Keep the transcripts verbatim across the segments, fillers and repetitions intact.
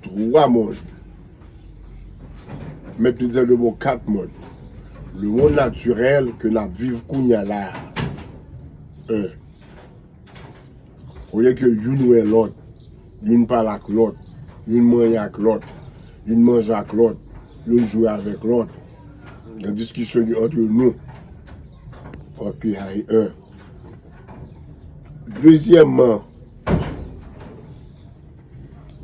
twa monn. Mèt nou di an de mo, kat monn. Le monn natirèl ke n ap viv kounye a la a. En. Olye ke youn wè lòt, youn pale ak lòt, youn manyen ak lòt, youn manje ak lòt, youn jwe avèk lòt, gen diskisyon yo ant nou. Fòk ke ay en. Dezyèmman,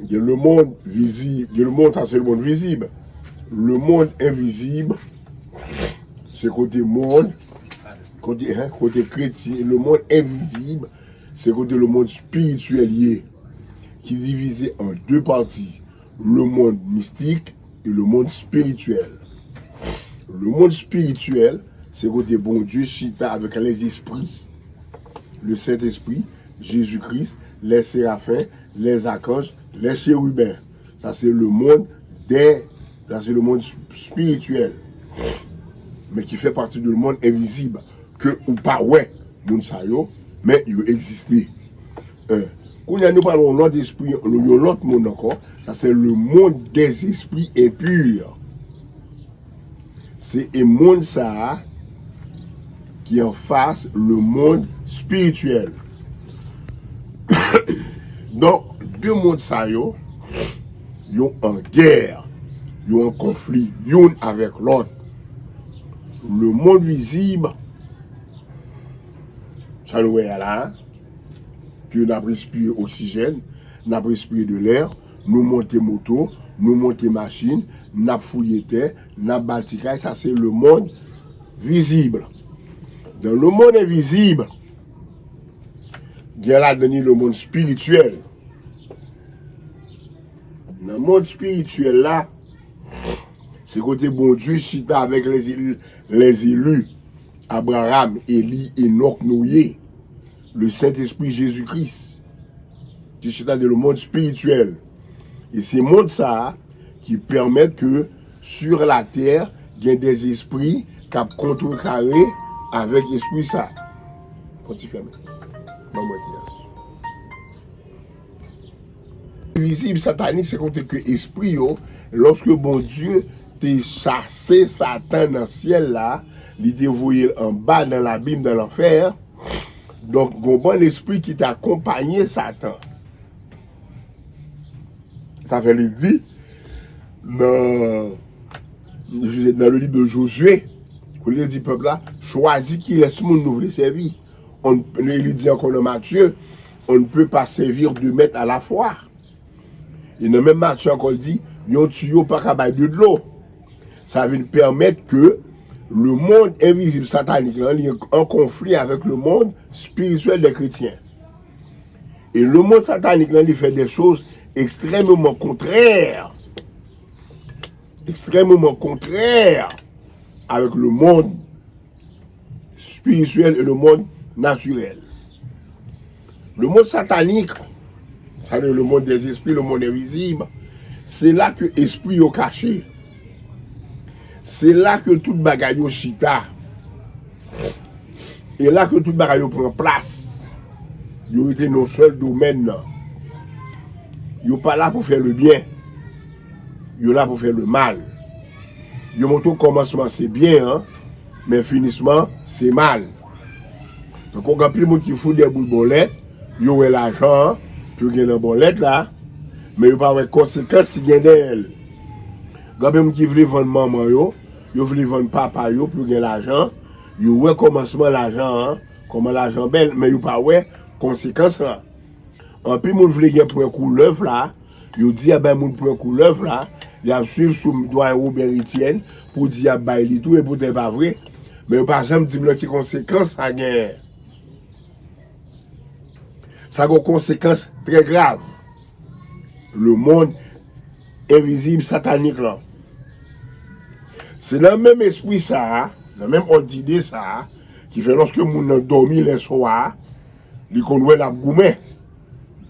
gen le monde vizib, gen le monde, sa se le monde vizib. Le monde envizib, se kote mond, kote, en, kote kretyen, le monde envizib, se kote le monde spirityèl ye, ki divize an de pati, le monde mystique et le monde spirituel. Le monde spirituel, se kote Bondye chita avèk lèzespri, le Sentespri, Jezi Kris, lè serafen, lè zakanj, lè cheriben. Sa se le monde des, sa se le monde sp-, spirityèl, men ki fè pati de le monde envizib, ke ou pa wè moun sa yo, men yo egziste. En. Kounye a, nou pale yon lòt espri, yon lòt monn ankò. Sa se le monde des esprits impurs. Se e monn sa a ki anfas le monde spirituel. Donk, de monn sa yo, yo an gè, yo an konfli, youn avèk lòt. Le monde visible, sa nou wè a la, ke n ap respire oksijèn, n ap respire de lè, nou monte moto, nou monte machin, n ap fouye tè, n ap bati kay, sa se le monde visible. Dans le monde invisible, gen ladan li le monde spirituel. Nan mond espirityèl la, se kote Bondye chita avèk les élus, les élus, Abraham, Eli, Enòk, Noye, le Sentespri, Jezi Kris, ki chita dans le monde spirituel. E se mond sa a ki pèmèt ke sur la tè, gen des esprits k ap kontrekare avèk espri sa. Fon ti fèmen. Ban mwen ki a. Vizib satanik, se kote ke espri yo, lòske Bondye te chase Satan nan syèl la, li te voye l anba nan labim, nan lanfè. Donk, gon bann espri ki te akonpaye Satan. Sa fè li di nan, nan le livre de Josué, kote li di pèp la, chwazi kilès moun nou vle sèvi. On, li di ankò nan Matye, on ne peut pas servir deux maîtres à la fois. E nan menm Matye ankò, l di, yon tiyo pa ka bay de dlo. Sa vin pèmèt ke le monde invisible satanik lan, li an konfli avèk le monde spirituel des chrétiens. E le monde satanik lan, li fè des choses extrêmement contraires, extrêmement contraires avec le monde spirituel et le monde naturel. Le monde satanique, sa vle di le monde des esprits, le monde invisible, se la ke espri yo kache. Se la ke tout bagay yo chita. E la ke tout bagay yo pran plas. Yo rete nan yon sèl domèn nan. Yo pa la pou fè le byen. Yo la pou fè le mal. Yo montre w kòmansman se byen an, men finisman se mal. Donk, gen anpil moun ki fou dèyè boul bòlèt, yo wè lajan an pou yo gen nan bòlèt la, men yo pa wè konsekans ki gen dèyè l. Gen anpil moun ki vle vann manman yo, yo vle vann papa yo pou yo gen lajan, yo wè kòmansman lajan an, kòman lajan bèl, men yo pa wè konsekans lan. Anpil moun vle gen pwen koulèv la, yo di y ap bay moun pwen koulèv la, y ap swiv sou dwayen Robert Etienne pou di y ap bay li tou, e poutan e pa vre. Men yo pa janm di m nan ki konsekans sa genyen. Sa gen konsekans trè grav. Le monde invisible satanik lan. Se nan menm espri sa a, nan menm òd dide sa a, ki fè lòske moun nan dòmi lè swa a, li konn wè l ap goumen,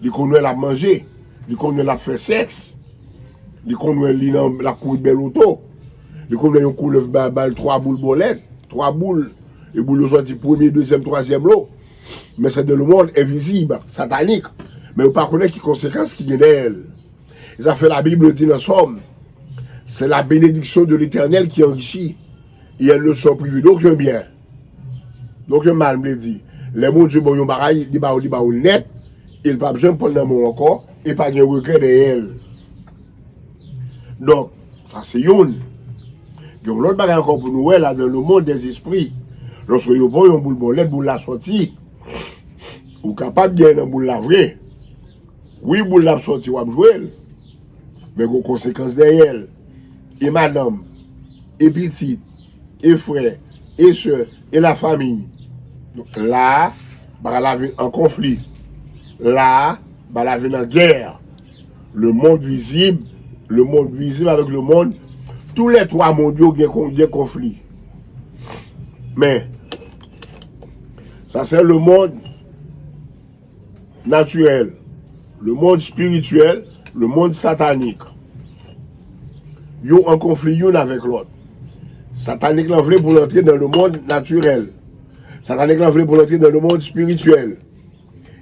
li konn wè l ap manje, li konn wè l ap fè sèks, li konn wè li nan, l ap kouri bèl oto, li konn wè yon koulèv ba, ba l twa boul bòlèt, twa boul, e boul yo sòti premye, dezyèm, twazyèm lo. Men se de le monde invisible, satanik. Men yo pa konnen ki konsekans ki gen dèyè l. Se sa fè Labib di nan Sòm, c'est la bénédiction de l'Éternel qui enrichit, et elle ne sort privée d'aucun bien, d'aucun mal, m vle di. Lè Bondye ba w yon bagay, li ba w, li ba w nèt, e l p ap janm pran l nan men w ankò, e pa gen regrè dèyè l. Donk, sa se youn. Gen yon lòt bagay ankò pou nou wè la dans le monde des esprits. Lòske yo ba w yon boul bòlèt, boul la sòti. Ou kapab gen nan boul la vre. Wi, boul la ap sòti, w ap jwe l. Men gon konsekans dèyè l. E madanm, e pitit, e frè, e sè, e lafanmi. Donk, la a, bagay la vin an konfli. La a, bagay la vin an gè. Le monde visible, le monde visible avec le monde, tous les trois mondes yo gen, kon- gen konfli. Men, sa se le monde naturel, le monde spirituel, le monde satanique. Yo an konfli youn avèk lòt. Satanik lan vle pou l antre dans le monde naturel. Satanik lan vle pou l antre dans le monde spirituel.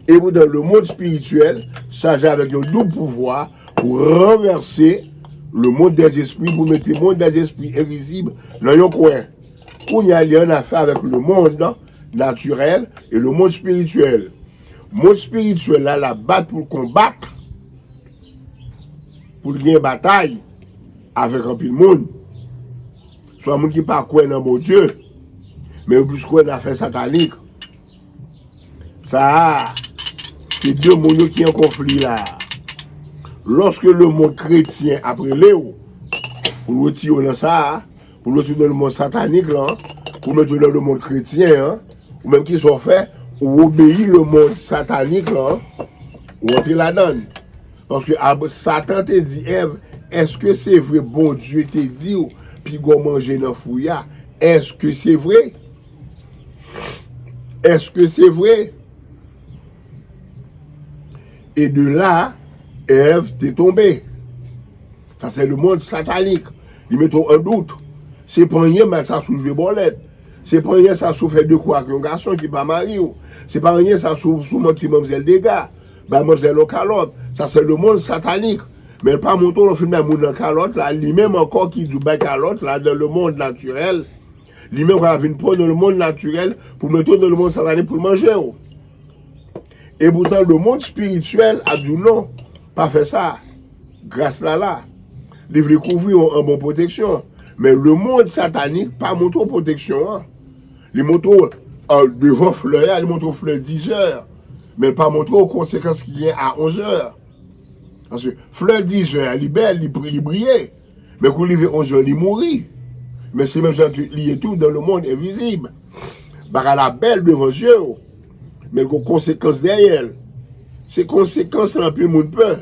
E poutan, le monde spirituel chaje avèk yon doub pouvwa pou ranvèse le monde des esprits, pou mete monde des esprits envizib nan yon kwen. Kounye a, li an afè avèk le monde naturel e le monde spirituel. Mond espirityèl la, l ap bat pou l konbat, pou l gen batay avèk anpil moun. Swa moun ki pa kwè nan Bondye, men yo plis kwè nan afè satanik. Sa a, se de moun yo ki an konfli la. Lòske lemonn kretyen ap rele w pou l retire w nan sa a, pou l retire w nan lemonn satanik lan, pou l mete w nan lemonn kretyen an, ou menm ki sa w fè, ou obeyi lemonn satanik lan, ou antre ladan l. Paske Satan te di Èv, èske se vre Bondye te di w piga w manje nan fwi a? Èske se vre? Èske se vre? E de la, Èv te tonbe. Sa se lemonn satanik. Li mete w an dout. Se pa anyen mal sa si w jwe bòlèt. Se pa anyen sa si w fè de kou ak yon gason ki pa mari w. Se pa anyen sa si w, si w manke manmzèl dega. Bay manmzèl yon kalòt. Sa se lemonn satanik. Men l pa montre w lè w fin bay moun nan kalòt la, li menm ankò ki di w bay kalòt la, dans le monde naturel, li menm pral vin pran w nan lemonn natirèl pou mete w nan lemonn satanik pou l manje w. E poutan, lemonn espirityèl ap di w non, pa fè sa. Gras la la. Li vle kouvri w anba yon pwoteksyon. Men lemonn satanik pa montre w pwoteksyon an. Li montre w, euh, devan flè a, li montre w flè dizè. Men l pa montre w konsekans ki gen a onzè. Paske flè dizè a, li bèl, li pri-, li briye. Men kou l rive onzè, li mouri. Men se menm jan ke li ye tou dans le monde invisible. Bagay la bèl devan zye w, men l gon konsekans dèyè l. Se konsekans lan anpil moun pè.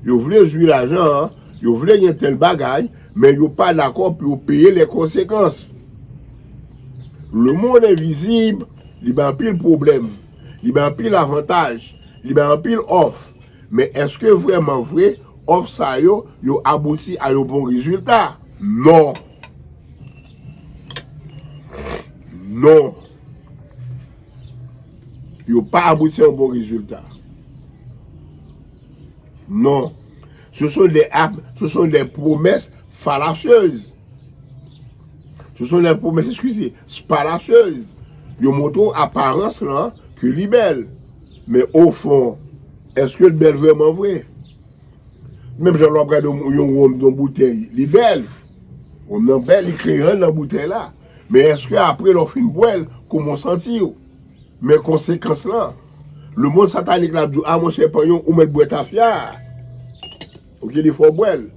Yo vle jwi lajan an, yo vle gen tèl bagay, men yo pa dakò pou yo peye lè konsekans. Lemonn envizib, li bay anpil pwoblèm, li bay anpil avantaj, li bay anpil òf. Men èske vrèman vre, òf sa yo, yo abouti a yon bon rezilta? Non. Non. Yo pa abouti a yon bon rezilta. Non. Ce sont des, ap- ce sont des promesses fallacieuses. Ce sont des promesses, excusez, fallacieuses. Yo montre w aparans lan ke li bèl. Men o fon, èske l bèl vrèman vre? Menm jan lè w ap gade yon, yon wonm nan boutèy, li bèl. Wonm nan bèl, li kleren nan boutèy la. Men èske apre lè w fin bwè l, kòman w santi w? Men konsekans lan. Lemonn satanik la ap di w, a monchè, panyen w, ou mèt bwè tafya a. Ou gen defo w bwè l.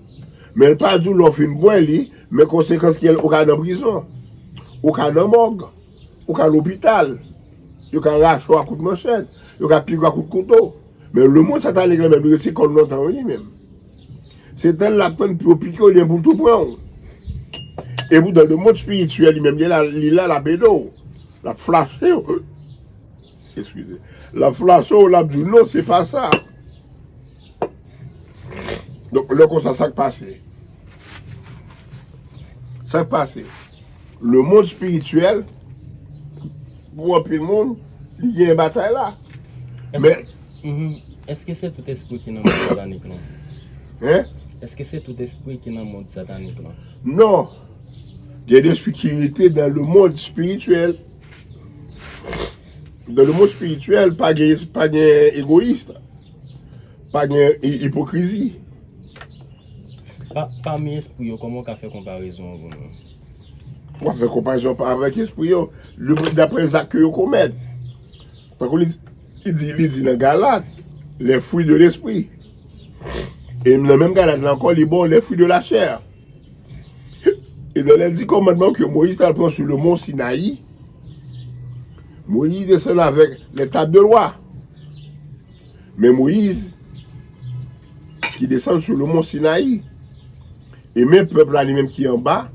Men l pa di w lè w fin bwè li, men konsekans ki gen, ou ka nan prizon. Ou ka nan mòg. Ou ka lopital. Yo ka rache w a kout manchèt. Yo ka pike w a kout kouto. Men lemonn satanik la menm, li rete kò l lontan wi li menm. Se tann l ap tann pou yo pike w, oubyen pou l tou pran w. E poutan lemonn espirityèl li menm, li la, li la, l ap ede w. L ap flache w. Eskize. L ap flache w, l ap di w non, se pa sa. Donk, lè konsa, sa k pase? Sa k pase? Lemonn espirityèl, pou anpil moun, li gen batay la. Èske, men, mhm, èske se tout espri ki nan mond satanik lan? Hein? Èske se tout espri ki nan mond satanik lan? Non. Il y a des esprits qui étaient dans le monde spirituel. Dans le monde spirituel, pa gen, pa gen egoyis, pa gen i- ipokrizi. Pa, pami espri yo, kòman w ka fè konparezon an pou nou? Ou ka fè konparezon pa avèk espri yo, le- daprè zak ke yo komèt. Tankou li, li di, li di nan Galat, les fruits de l'esprit. E nan menm Galat la ankò, li ba w les fruits de la chair. E nan lè l di kòmandman ke Moyiz t al pran sou le mont Sinayi, Moyiz desann avèk les tables de loi. Men Moyiz ki desann sou le mont Sinayi. E men pèp la li menm ki anba,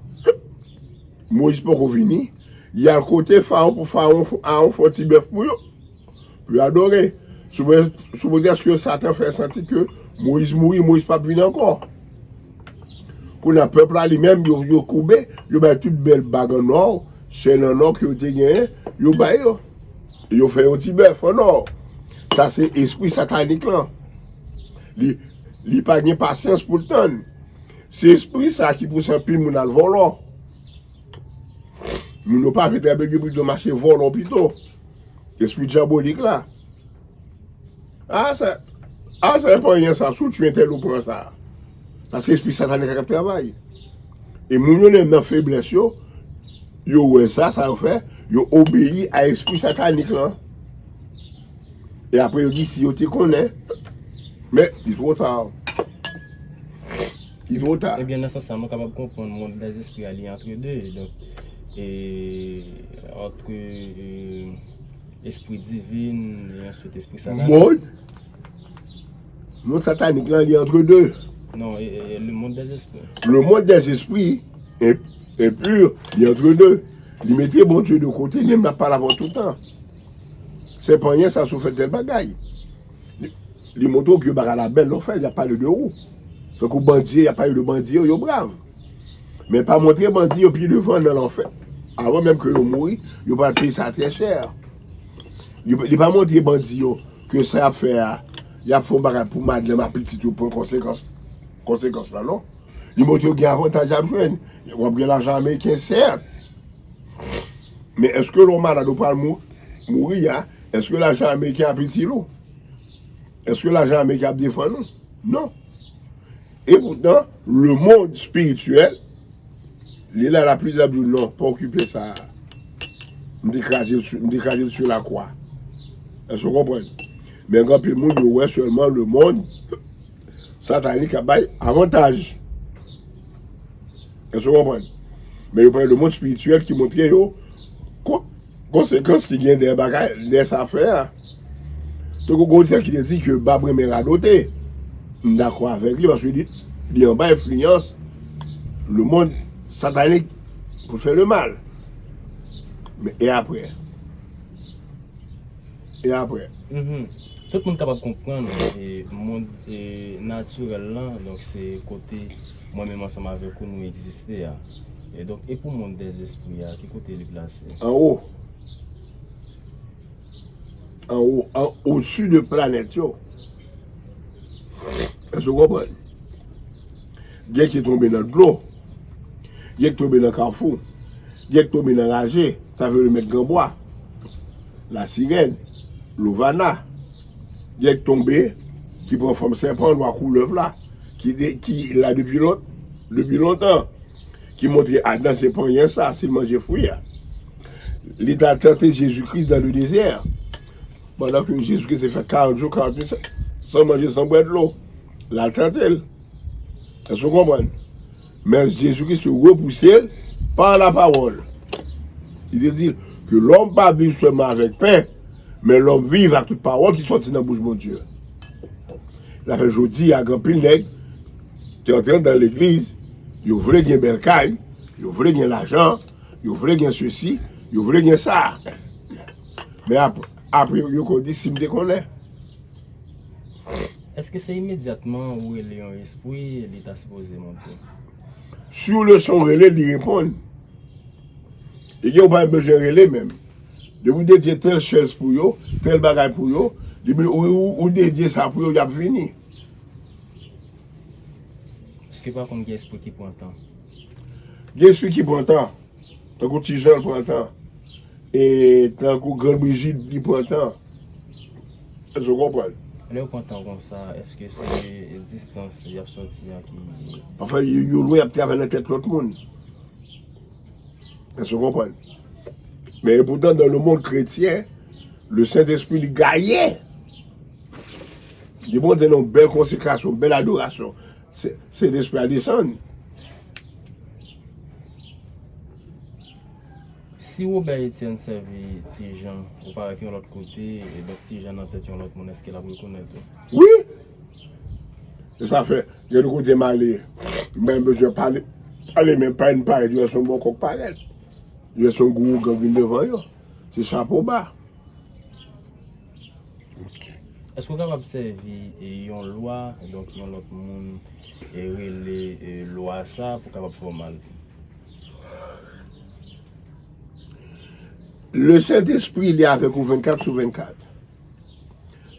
Moyiz poko vini, y al kote Fawon pou Fawon, Aawon fè yon ti bèf pou yo, pou yo adore. Sou, sou pretèks ke Satan fè santi ke Moyiz mouri, Moyiz p ap vin ankò. Kounye a pèp la li menm, yo, yo koube, yo bay tout bèl bag an nò, chèn an nò ke yo te genyen, yo bay yo. Yo fè yon ti bèf an nò. Sa se espri satanik lan. Li, li pa gen pasyans pou l tann. Se espri sa ki pouse anpil moun al vòlò. Moun yo pa vle travay, yo plito mache vòlò pito. Espri dyabolik la. A sa, a sa e pa anyen sa, si w tye entèl ou pran sa. Sa se espri satanik la k ap travay. E moun yo nan, nan feblès yo, yo wè sa, sa yo fè, yo obeyi a espri satanik lan. E apre yo di si yo te konnen, men li twò ta. Li twò ta. Ebyen, nan sans sa, nou kapab konprann mond dèzespri a li antre de. Donk, e, antre e, espri divin e answit espri satanik. Mond, mond satanik lan li antre de. Non, e, e, le monde des esprits. Le monde des esprits est, est pur, li antre de. Li mete Bondye de kote, li menm l ap pale avè w tout tan. Se pa anyen sa, si w fè tèl bagay. Li, li montre w ke bagay la bèl lè w fè l, y ap pale de ou. Tankou bandi, y ap pale de bandi yo, yo brav. Men pa montre bandi yo pi devan nan lanfè. Avan menm ke yo mouri, yo pral peye sa trè chè. Yo, li pa montre bandi yo ke sa y ap fè a, y ap fè yon bagay pou madanm ak pitit yo pran konsekans, konsekans la, non. Li montre yo gen avantaj y ap jwenn. W ap gen lajan ameriken, sèt. Men èske lè w malad ou pral mou- mouri a, èske lajan ameriken ap itil ou? Èske lajan ameriken ap defann ou? Non. E poutan, le monde spirituel, li la, la plis ap di w non, pa okipe sa. M te kraze l sou, m te kraze l sou lakwa. Èske w konprann? Men gen anpil moun yo wè sèlman le monde satanik ap bay avantaj. Èske w konprann? Men yo pale de mond espirityèl ki montre yo kon- konsekans ki gen dèyè bagay, dèyè sa fè a. Tankou gon otè ki te di ke Bab renmen radote. M dakò avèk li paske li, li anba enfliyans le mond satanik pou fè le mal. Men e apre? E apre? Mhm. Tout moun kapab konprann e, mond e, natirèl lan, donk se kote mwen menm ansanm avèk ou nou egziste a. E donk, e pou mond dèzespri a, ki kote li plase? Anwo. Anwo, an, odsi de planèt yo. Èske w konprann? Gen ki tonbe nan dlo. Gen ki tonbe nan kafou. Gen ki tonbe nan raje. Sa vle remèt gran bwa. Lasirèn. Louvana. Gen ki tonbe, ki pran fòm sèpan, lwa koulèv la. Ki, de- ki la depi lon- depi lontan. Ki montre Adan se panyen sa, si l manje fwi a. Li t al tante Jezi Kris dan le dezè. Pandan ke Jezi Kris te fè karant jou, karant nuit san, san manje, san bwè dlo. L al tante l. Èske w konprann? Men Jezi Kris repouse l pa la pawòl. Li te di l ke lòm pa viv sèlman avèk pen, men lòm viv ak tout pawòl ki sòti nan bouch Bondye. L ap fè jodi a, gen anpil nèg ki antre anndan legliz, yo vle gen bèl kay, yo vle gen lajan, yo vle gen sesi, yo vle gen sa. Men ap- apre yo ko di si m te konnen. Èske se imedyatman ou rele yon espri, li ta sipoze monte? Sou le chan w rele, li reponn. E gen ou pa bezwen rele menm. Depi w dedye tèl chèz pou yo, tèl bagay pou yo, depi ou, ou, ou dedye sa pou yo, y ap vini. Li pa konn gen espri ki pran tan. Gen espri ki pran tan. Tankou Ti Jan pran tan. E tankou Grann Brijid li pran tan. Èske w konprann? Lè yo pran tan konsa, èske se distans y ap sòti a ki... Pafwa, yo, yo lwen, y ap travay nan tèt lòt moun. Èske w konprann? Men epoutan, dans le monde chrétien, le Saint-Esprit li gaye. Depi w antre nan yon bèl konsekrasyon, bèl adorasyon, Se- Sentespri a desann. Si Wobè Etyèn sèvi Ti Jan, ou parèt yon lòt kote, e donk Ti Jan nan tèt yon lòt moun, èske l ap rekonèt ou? Wi! Se sa fè, gen de kote m ale, m pa bezwen pale, pale, men pa yon parèt, yon son bon kòk parèt. Yon son gwo gang vin devan yo. Se chapo ba. Èske w kapab sèvi, e, yon lwa, donk yon lòt moun, e, rele, e, lwa sa pou kapab fè w mal? Le Saint-Esprit, li avèk ou vennkat sou vennkat.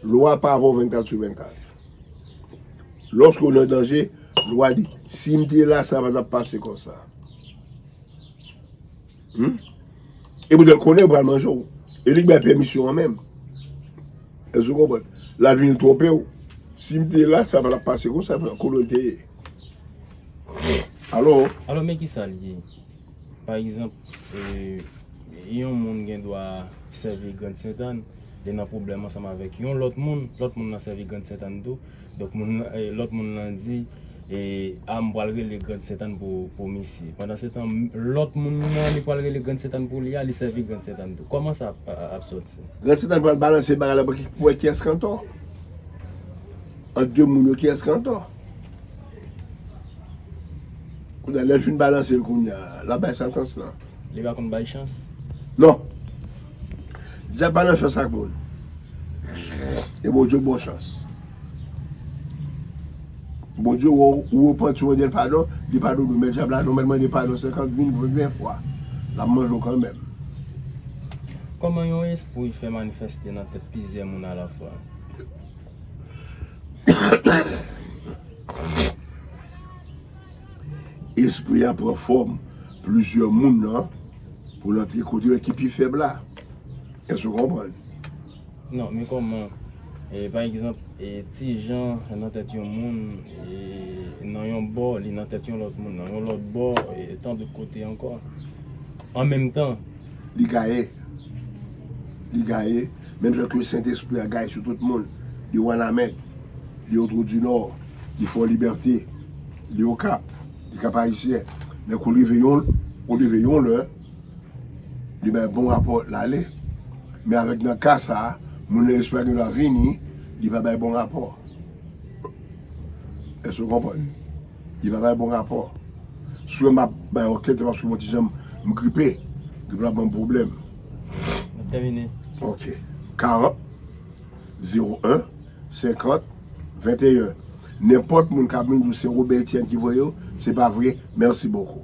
Lwa pa avè w vennkat sou vennkat. Lòske w nan danje, lwa di, si m te la, sa pa t ap pase konsa. Hmm? E poutèt l konnen yo pral manje w. E li k bay pèmisyon an menm. Èske w konprann? L ap vin twonpe w. Si m te la, sa pa t ap pase konsa, frè, kote l te ye. Alò, Alò, men kisa l ye? Pa egzanp, e, yon moun gen dwa sèvi Grand Sentàn, li nan pwoblèm ansanm avèk yon lòt moun, lòt moun nan sèvi Grand Sentàn tou. Donk, moun nan, e, lòt moun nan di, e, a, m pral rele Grand Sentàn pou, pou misye. Pandansetan, m- lòt moun nan, li pral rele Grand Sentàn pou li a, li sèvi Grand Sentàn tou. Kòman sa ap, ap, ap sòti? Grand Sentàn pral balanse bagay la pou ki- pou wè kiyès ki antò. Ant de moun yo, kiyès ki antò. Kounye a, lè l fin balanse l kounye a, l ap bay santans lan. Li pa konn bay chans? Non. Dyab pa nan chans ak moun. E Bondye ba w chans. Bondye wè w, ou repanti, w mande l padon, li padone w, men dyab la, non, men mande padon senkant mil, ven fwa. L ap manje w kanmenm. Kòman yon espri fè manifeste nan tèt plizyè moun alafwa? Espri a pran fòm plizyè moun nan pou l antre kote yo ki pi fèb la. Èske w konprann? Non, men kòman, e, pa egzanp, e, Ti Jan nan tèt yon moun, e, nan yon bò, li nan tèt yon lòt moun, nan yon lòt bò, e, tan dòt kote ankò. An menm tan, li gaye. Li gaye. Menm jan ke Sentespri a gaye sou tout moun. Li Wanament, li Otwodinò, li Fò Libète, li Okap, li Kap Ayisyen. Men kou rive yon, kou rive yon lè, li bay bon rapò, l ale. Men avèk nan ka sa a, moun nan espri a gen dwa vini, li pa bay bon rapò. Èske w konprann? Li pa bay bon rapò. Si w wè m ap bay ankèt, se paske m yon ti jan m gripe. Gripe la ban m pwoblèm. N ap tèmine. Ok. Karant, zewo en, senkant, venteyen. Nenpòt moun k ap vin di w se Robert Etienne ki voye w, se pa vre. Mèsi bokou.